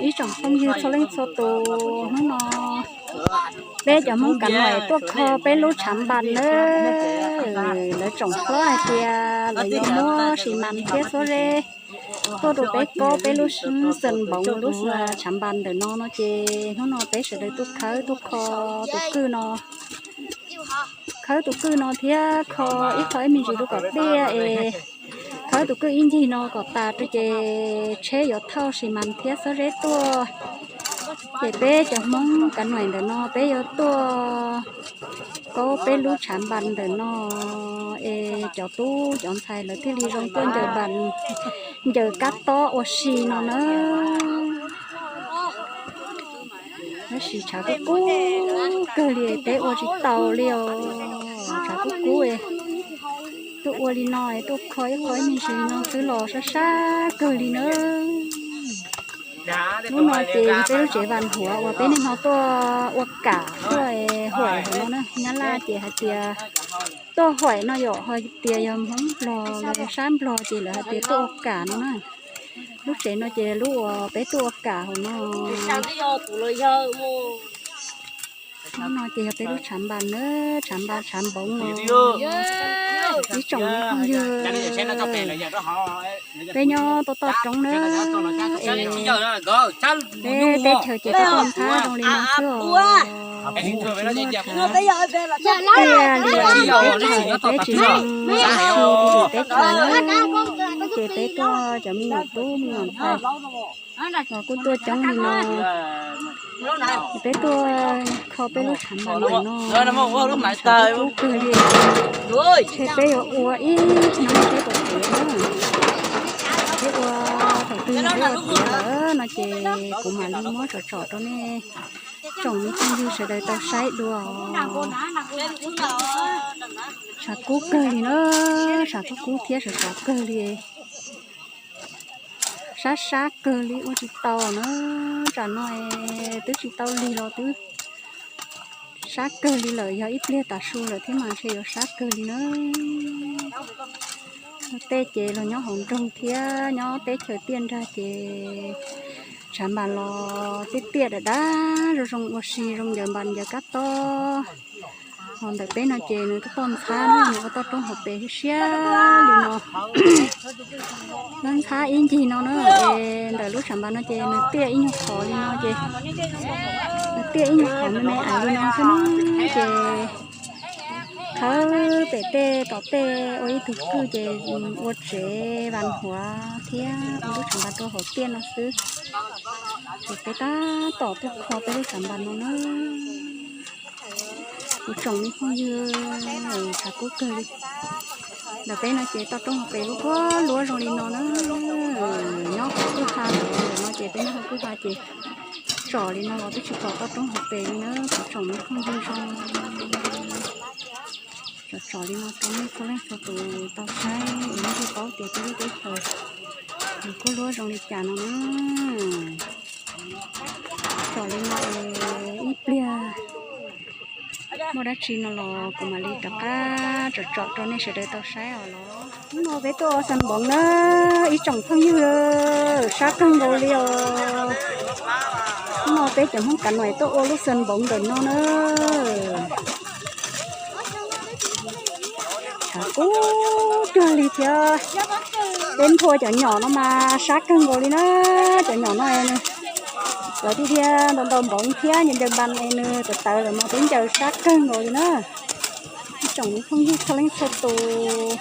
Ib tsoom phooj ywg txhua leej txhua tus, hnub no peb cov Hmoob Kav Nuam tuaj kho peb lub tshav npas nawb. Lawv tsoom hlob hais tias lawv yuav muab xis mas thiab xuab zeb tuaj rau peb kaub peb lub xees npoov lub tshav npas ntawm no no ces hnub no peb sawv daws tuaj khawb tuaj kho tus kwj no, khawb tus kwj no thiab kho ib qho ib me ntsis rau kom tiaj es khawb tus kwj ib ncig no kom tas rau ces tsheb yuav thauj xis mas thiab xuab zeb tuaj. Ces peb cov Hmoob Kav Nuam ntawm no peb yuav tuaj kaub peb lub tshav npas ntawm no es cov tub cov ntxhais lawv thiaj li zoo tuaj ncaws npas, ncaws kab tob ua si no na. Tab sis tshav kub kub kawg li peb ua tsis tau li os. Tshav kub kub, tuaj ua li no tuaj kho ib qho ib me ntsis no xwb los sab sab kawg li na. Lub no ces yog peb lub tsev Vas Huav uas peb niaj hmo tuaj ua kam tuaj huaim hauv no na. Nyab Laj ces hais tias tuaj huaim no yom, hais tias yog Hmoob Nplog los yog sab Nplog ces lawv hais tias tuaj ua kam no na. Lub tsev no ces lub uas peb tuaj ua kam hauv no. Lub no ces yog peb lub tshav npas na, tshav npas tshav npoov os. Ib tsoom phooj ywg, peb nyob toj toj roob na, es peb teb chaws ces toj toj ntxhab zoo li no xwb os. Tsis muaj tshav tiaj li, peb tsis zoo ua si li peb chaw na. Ces peb tuaj cov me nyuam tub me nyuam ntxhais los kuj tuaj coob li no. Peb tuaj kho peb lub tshav npas ntawm no, tshav kub kawg li. Ces peb yuav ua ib hnub peb kom tiav na. Peb ua thaum twg peb ua tiav lawm no ces kuv mam li muab tsom tsom rau nej tsoom me phooj ywg sawv daws tau saib dua. Tshav kub kawg li na, tshav kub kub thiab sov sov kawg li. Sab sab kawg li ua tsis tau na, tsam no twb tsis tau lig los twb sab kawg li lawm, yog ib pliag tav su lawm thiab mas ntshe yuav sab kawg li na. Tej ces los nyob hauv nroog thiab nyob teb chaws tiaj nrag ces tshav npas los tiaj tiaj dav dav zoo zoo ua si zoo ncaws npas ncaws kab tob. Ho ntawm peb no ces nws toj toj ntxhab na, nws ua toj roob hauv pes siab li no. Ntxhab ib ncig no na, es ntawm lub tshav npas no ces nws tiaj ib nyuag qhov li no ces, nws tiaj ib nyuag qhov me me ais li no xwb na. Ces khawb pem tej tom tej ua ib tug kwj ces ua tsev Vas Huav thiab ua lub tshav npas rau hauv tiaj no xwb. Ces peb tab tom tuaj kho peb lub tshav npas no na. Kuv tsoom me phooj ywg, tshav kub kawg li. Ntawm peb no ces toj roob hauv pes lub puag luab zoo li no na. Nyob hauv kwj ha ntawm no ces peb nyob hauv kwj ha ces tsom li no los twb tsis pom toj roob hauv pes li na. Kuv tsoom me phooj ywg zoo, tsom tsom li no rau nej txhua leej txhua tus tau saib es nej thiaj paub tias peb lub teb chaws nws kuj luab zoo li cas no na. Tsom li no es ib pliag muaj dab tsi no los kuv mam li rov qab tsom tsom rau nej sawv daws tau saib os los. Hnub no peb tuaj ua xees npoov na, ib tsoom phooj ywg, sab kawg nkaus li os. Hnub no peb cov Hmoob Kav Nuam tuaj ua lub xees npoov ntawm no na. Tshav kub cuag li thiab. Peb nthua cov nyom no mas sab kawg nkaus li na. Cov nyom no lawv thiaj thiaj ntau ntau npoov thiab ncaws ncaws npas es nws tawv tawv lawm mas peb ncaws sab kawg nkaus li na. Ib tsoom phooj ywg txhua leej txhua tus,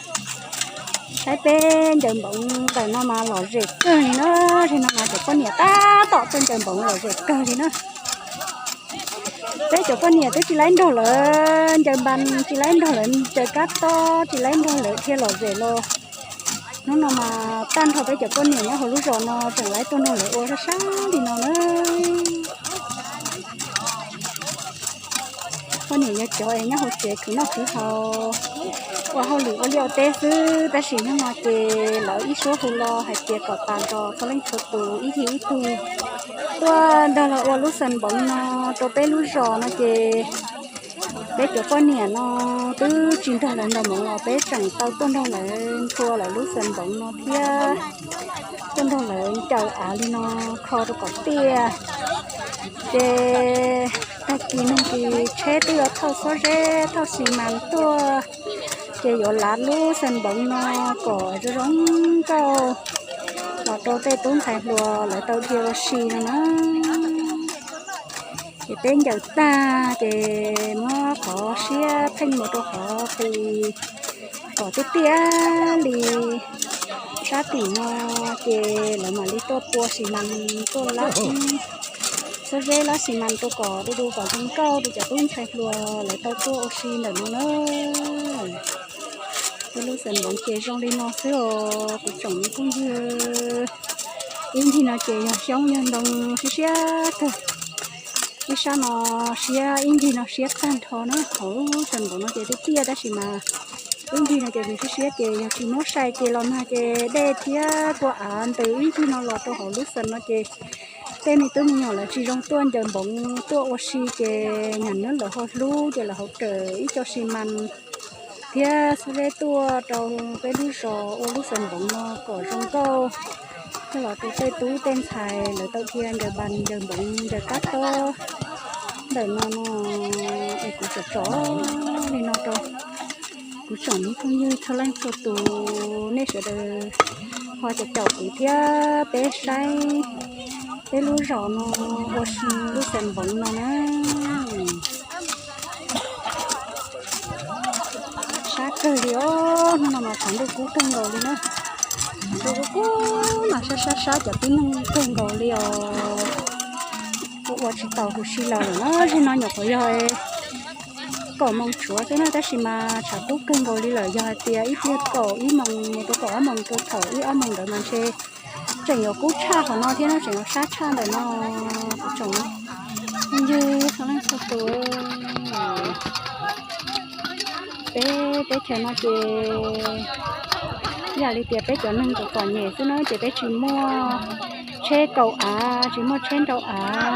saib peb ncaws npoov ntawm no mas lom zem kawg li na. Zaum no mas cov poj niam tab tom tuaj ncaws npoov lom zem kawg li na. Peb cov poj niam twb tsis laib nrog lawv ncaws npas, tsis laib nrog lawv ncaws kab tob, tsis laib nrog lawv dhia lom zem los hnub no mas tag nrho peb cov poj niam nyob hauv lub zos no tseem laib tuaj nrog lawv ua sab sab li no na. Poj niam yog cov es nyob hauv tsev khwv noj khwv haus, ua hauj lwm ua liaj ua teb xwb, tab sis hnub no ces lawv ib suab hu los hais tias kom tas zos txhua leej txhua tus ib yig ib tug tuaj nrog los ua lub xees npoov no rau peb lub zos no ces Peb cov poj niam no twb tsis nrog lawv ntaus npoov los peb tseem tau tuaj nrog lawv nthua lawv lub xeem npoov no thiab, tuaj nrog lawv ncaws av li no kho rau kom tiaj. Ces tag kis nag kis tsheb twb yuav thauj xob zeb thauj xis mas tuaj, ces yuav lav lub xeem npoov no kom zoo zoo nkauj los rau tej tub ntxhais hluas lawv tau dhia ua si no na. Ces peb ncaws tag ces muab qhov siab pheej mus rau qhov qis kom tiaj tiaj li sab tim no, ces lawv mam li tuaj pua xis mas tuaj lab xob zeb lab xis mas rau kom du du kom zoo nkauj rau cov tub ntxhais hluas lawv tau tuaj ua si ntawm no na. Peb lub xeem npoov ces zoo li no xwb os kuv tsoom me phooj ywg. Ib ncig no ces yog xyoob yog ntoo siab siab kawg. Ib sab no siab, ib ncig no siab tag nrho na. Hauv lub xeem npoov no ces tiaj tiaj tab sis mas ib ncig no ces nws siab siab ces yog tsis muab sai ces los nag ces dej thiab kua av ntws ib ncig no los rau hauv lub xeem no ces tej me tub me nyuam lawv tsis zoo tuaj ncaws npoov tuaj ua si ces nyuam nws lawv ho hlub ces lawv hauv raws ib co xis mas thiab xob zeb tuaj rau peb lub zos ua lub xeem npoov no kom zoo nkauj, thiab los rau tej tub tej ntxhais lawv tau dhia ncaws npas ncaws npoov ncaws kab tob ntawm no no. Es kuv tsom tsom li no rau kuv tsoom me phooj ywg txhua leej txhua tus, nej sawv daws ho caum caum kuv thiab peb saib peb lub zos no ua si lub xeem npoov no na. Sab kawg li os, hnub no mas tshav ntuj kub kawg nkaus li na. Tshav ntuj kub kub mas sab sab sab cov tib neeg kawg nkaus li os. Kuv ua tsis tau huv si los lawm na, zim no nyuam qhuav yog kaum moos tshuav xwb na tab sis mas tshav kub kawg nkaus li lawm. Yog hais tias ib pliag kaum ib moos mus rau kaum ob moos rau thaum ib ob moos ntawd mas ntshe tseem yuav kub tshaj qhov no thiab na, tseem yuav sab tshaj ntawm no. Kuv tsoom phooj ywg txhua leej txhua tus, peb teb chaws no ces yam li tias peb cov neeg txom txom nyem xwb na ces peb tsis muaj tsheb kaus av, tsis muaj tsheb nrau av,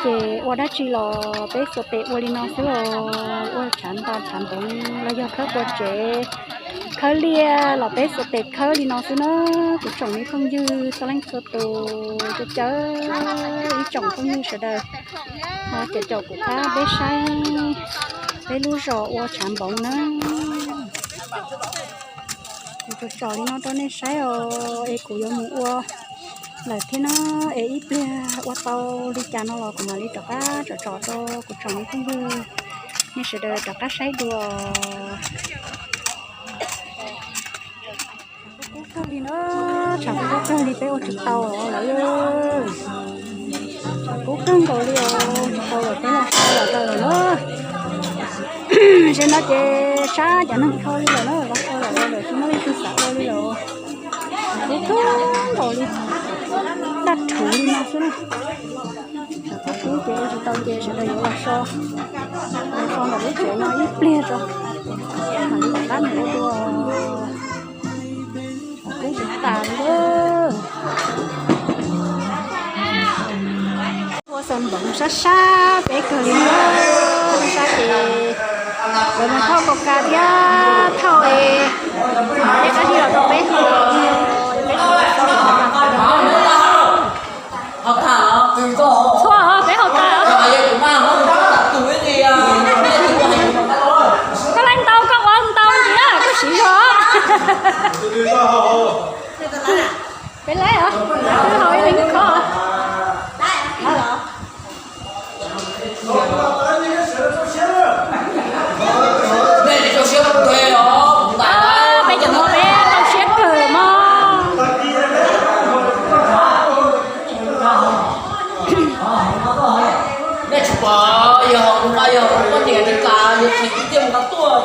ces ua dab tsi los peb xuas tes ua li no xwb os. Ua tshav npas tshav npoov los yog khawb qua tsev, khawb liaj los peb xuas tes khawb li no xwb na. Kuv tsoom me phooj ywg txhua leej txhua tus, caw caw ib tsoom phooj ywg sawv daws ho caum caum kuv pab peb saib peb lub zos ua tshav npoov na. Kuv tsom tsom li no rau nej saib os, es kuv yuav mus ua lawm thiab na. Es ib pliag ua tau li cas no los kuv mam li rov qab tsom tsom rau kuv tsoom me phooj ywg, nej sawv daws rov qab saib dua. Kub kawg li na, tshav kub kawg li peb ua tsis tau lawm. Tshav kub kawg nkaus li os, tsis tau lawm peb los so lawm lawm na. Zim no ces sab cov neeg kho li lawm na, los so lawm lawm tsis muaj leej twg xav ua li lawm. Tshav kub kawg nkaus li, daj rhuv li no xwb na. Tshav kub kub ces ua tsis tau ces sawv daws yuav los so, los so ntawm lub tsev no ib pliag tso, mam li rov qab mus ua dua. Kub tsis tas li. Ua xeem npoov sab sab peb kawg li na, sab ces lawv mus thauj kaus kas thiab thauj es, ces tab sis los rau peb hau, peb hau txhua peb hau tas. Koj laij ntau koj ua ntau ntxiv koj siv zog. Peb laij os, hau ib leeg khob. Peb cov no peb rau siab kawg mog. Nej tsis pom yog kuv nqa yog kuv poj niam li cas yog tsis kwv tij mus nqa tuaj.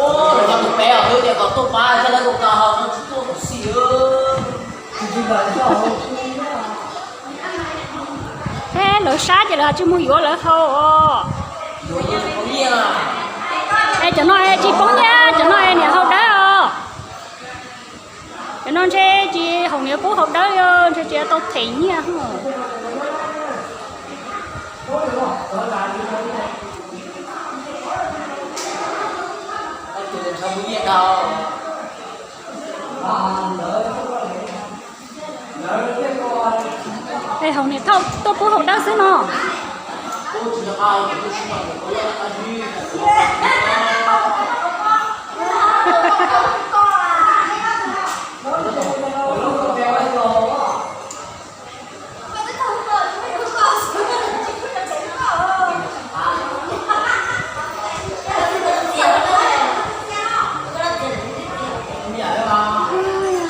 Ua, lawv tus peb os, twb tias kom tuaj pab, thiab lawv tus nqa ho no tsis tuaj tus xis. Eb, lawv sab ces lawv tsis mus yuav lawv haus os. Es cov no tsis poob nyiaj, cov no niam haus dawb os. Cov no ntshe tsis haum niam pub haus dawb, ntshe tsis tau them nyiaj. Es haum niam thauj tuaj pub haus dawb xwb no.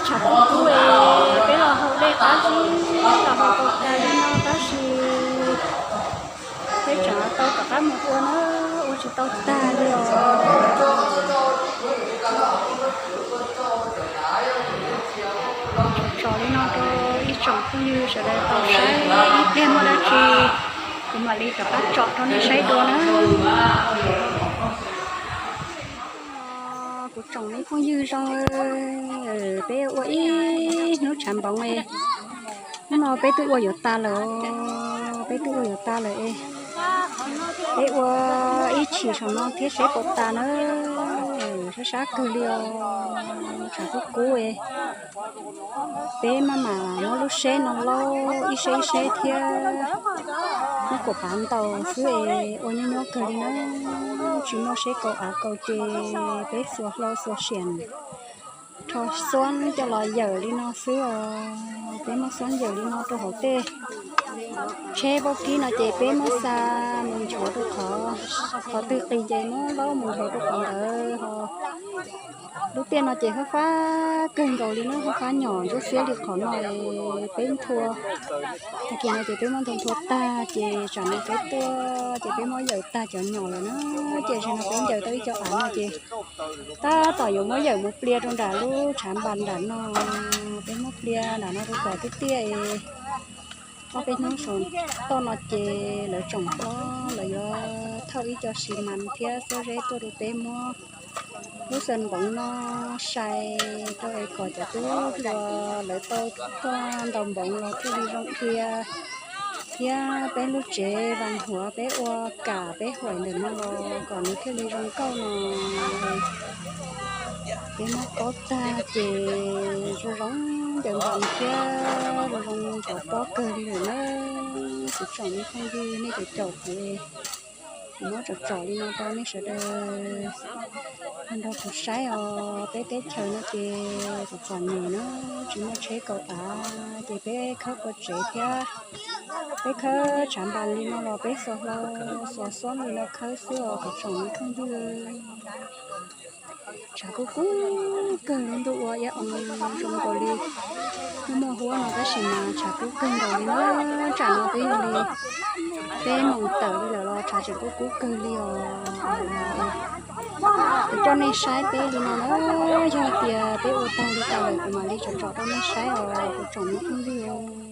Tshav kub kub es peb los haus dej qab zib, los haus tau tag li no tab sis peb tseem tau rov qab mus ua na, ua tsis tau tag li os. Tso li no rau ib tsoom phooj ywg sawv daws tau saib, ib pliag muaj dab tsi kuv mam li rov qab tsom rau nej saib dua na. Kuv tsoom phooj ywg zoo, peb ua ib hnub tshav npoov es hnub no peb twb ua yuav tas lawm, peb twb ua yuav tas lawm es peb ua ib chim saum no thiab seb puas tas na. Sab sab kawg li os, tshav kub kub es peb maj mam muab lub seb no laub ib seb ib seb thiab muab kuam pav ntaus xwb es ua nyuaj nyuaj kawg li na. Tsis muaj seb kaus av kaus ces peb xuas hlau xuas siam rho xuab coj los yawm li no xwb os. Peb muab xuab yawm li no rau hauv tej tsheb vaub kib no ces peb muab xa mus nchuav rau qhov, qhov twg qis ces muab laub mus nchuav rau qhov ntawd ho. Lub tiaj no ces fab fab kawg nkaus li na, fab fab nyom ntsuab xiab li qhov no es peb nthua, tag kis no ces peb muab nthua nthua tag ces tsam no peb tuaj ces peb muab yawm tag cov nyom lawm na. Ces tam sim no peb yawm tau ib co av no ces tab tom yuav muab yawm mus plia rau nram lub tshav npas nram no. Peb muab plia nram no rau kom tiaj tiaj es ob peb hnub saum toj no ces lawv tsoom hlob lawv yuav thauj ib co xis mas thiab xuab zeb tuaj rau peb muab lub xaws npoov no sai rau es kom cov tub hluas lawv tau tuaj ntaus npoov los thiaj li zoo dhia thiab peb lub tsev vas huav peb ua kam peb huaim ntawm no los kom nws thiaj li zoo nkauj no. Peb muab kaub tag ces zoo zoo ncaws npas thiab zoo zoo ntxhov pob kawg li lawm na. Kuv tsoom me phooj ywg nej caum caum kuv, kuv muab tsom tsom li no rau nej sawv daws nrog kuv saib os. Peb teb chaws no ces txom txom nyem na, tsis muaj tsheb kaus av ces peb khawb kua tsev thiab peb khawb tshav npas li no los peb xuas hlau xuas xob li no khawb xwb os kuv tsoom me phooj ywg. Tshav kub kub kawg li, ntuj ua iab oo zoo nkaus li muaj muaj huab no tab sis mas tshav kub kawg nkaus li na. Tsam no twb yog li peb moos tawm li lawm los tshav tseem kub kub kawg li os. Kuv coj nej saib peb li no na, yog tias peb ua tag li cas lawm kuv mam li tsom tsom rau nej saib os kuv tsoom me phooj ywg.